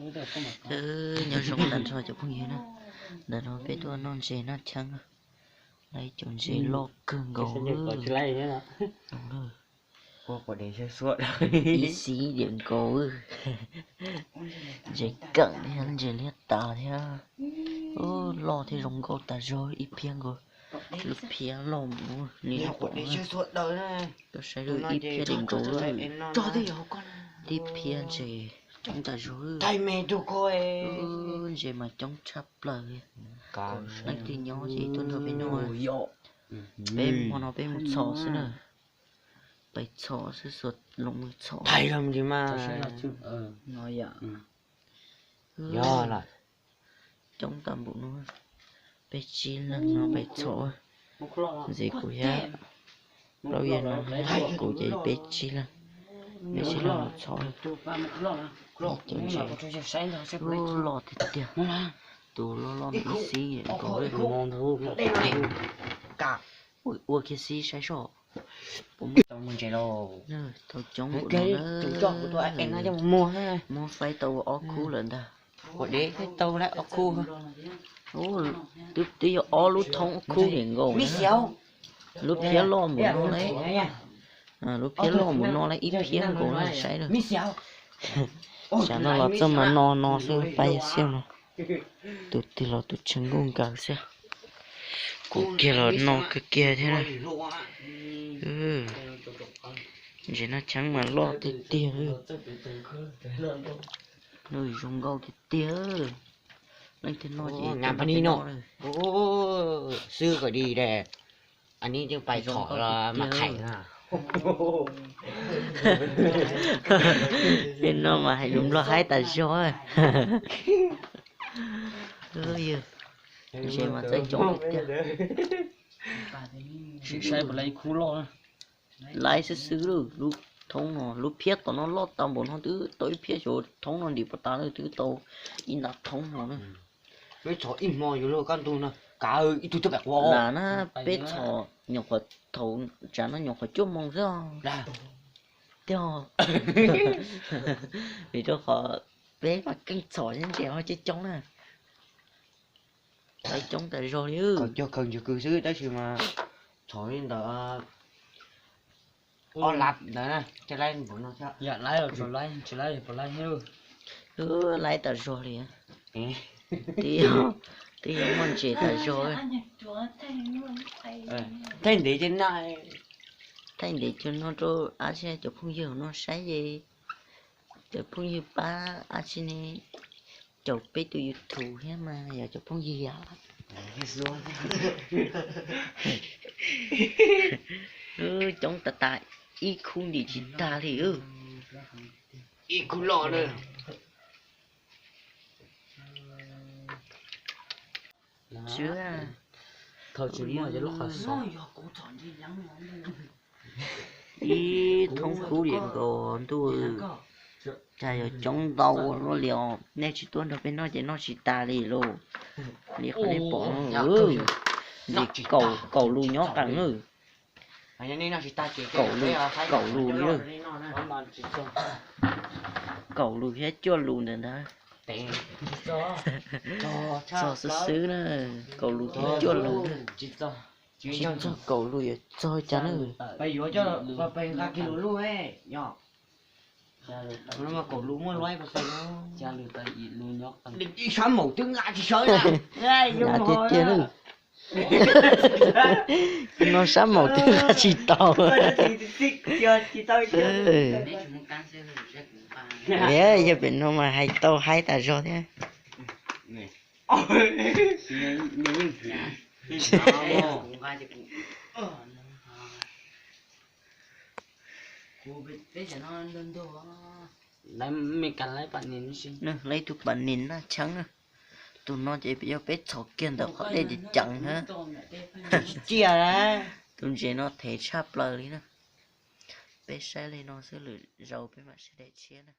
Nyob zoo tag nrho cov phooj ywg na, ntawm no peb tuaj noj ntses noj cheeb, lawv cov ntses loj kawg nkaus. Ib xib diam nkaus, ntses keem thiab ntses liab tas thiab, loj thiab zoo nkauj tas zog, ib phiab nkaus, lub phiab loj mus li no. Koj saib, ib phiab diam nkaus, ib phiab ntses coob tas zog. Ntses mas coob tshaj plaws li. Leej twg nyob ces tuaj nrog peb noj. Peb hmo no peb mus txhom xwb na. Pais txhom xwb, xuas loo mus txhom. Coob tag npaum no, peb tsib leeg no pais txhom. Ntxiv kuv thiab Plaub Yaj no, kuv ces peb tsib leeg, peb tsib leeg mus txhom. Cov ntses loj tiag tiag, tus loj loj ib xib nkaus. Ua kiag xib saib soj. Tau coob, muab faib tau ob khub lawm ntag. Twb yog ob lub thoob ob khub diam nkaus. Lub phiab loj mus no, lub phiab loj mus no lawm ib phiab nkaus na, saib na. Tsam no los txoj mas no no xwb, pab yawg xiab no. Tus twg los tus tsheej nkuj nkaus xwb. Kuv kiag los no kawg kiag thiab na. Ntses noj cheeb mas loj tiag tiag. Zoo nkauj tiag tiag. Leej twg noj ces nyob pab ni no. Xwb kom di de. Anis yeej pais txhom los mas qhais na. Peb no mas hais lus Nplog haib tas zog. Ntses mas txawj coob tiag. Sim saib puas laib ib khub loj. Laib xwb xwb lawm, lub thoob no, lub phiab tom no loj tau npaum no twb tau ib phiab xyov thoob no ntim puas tas lawm, twb tau ib nta thoob no na. Peb txhom ib hmo yuav luag kaj ntug no kav ib tug twb pem quav na. Peb txhom nyuam qhuav thaum tsam no nyuam qhuav cuaj moos xwb. Tiag, vim rau qhov peb mas keej txhom ntses ho coob coob na. Laib coob tas zog li. Cog khaws ntsis kws xwb tab sis mas txhom li ntawd ob lab ntawd na, thiaj laib npaum no thiab. Yam laib los tsuas laib, tsis laib puas laib thiab. Laib tas zog li. Twb yog muaj ntses tas zog. Thaij ntev ces noj, thaij ntev ces noj rau dab tsi cov phooj ywg no saib es, cov phooj ywg pab dab tsi ne, caum peb tus YouTube thiab mas yog cov phooj ywg yom. Coob tas tas, ib khub ntim tsis tag li. Ib khub loj na. Ib thoob khub li nkaus ntuj, cas yuav coob ntau ua luaj li os. Nej tsis tuaj nrog peb noj ces noj tsis tas li lauj. Li qhov nej pom no, ntses kaum lus nyob qees na. Kaum lus, kaum lus li. Kaum lus thiab cuaj lus ntawd ntag. Txog xwb xwb na, kaum lus thiab cuaj lus. Tsis txog kaum lus yuav txog cas na. Sab maum twb nqa tsis sawv na. Nqa tiag tiag na. No sab maum twb nqa tsis tau. Yog pem no mas hais tau haib tas zog thiab. Laib ib tug pas nis noj cheeb na. Tus no ces yog peb txhom kiag ntawm qhov dej ceev ceev na. Tus ntses no thev tshaj plaws li na. Peb saib li no xwb, lwm zaus peb mam sib ntsib tshiab na.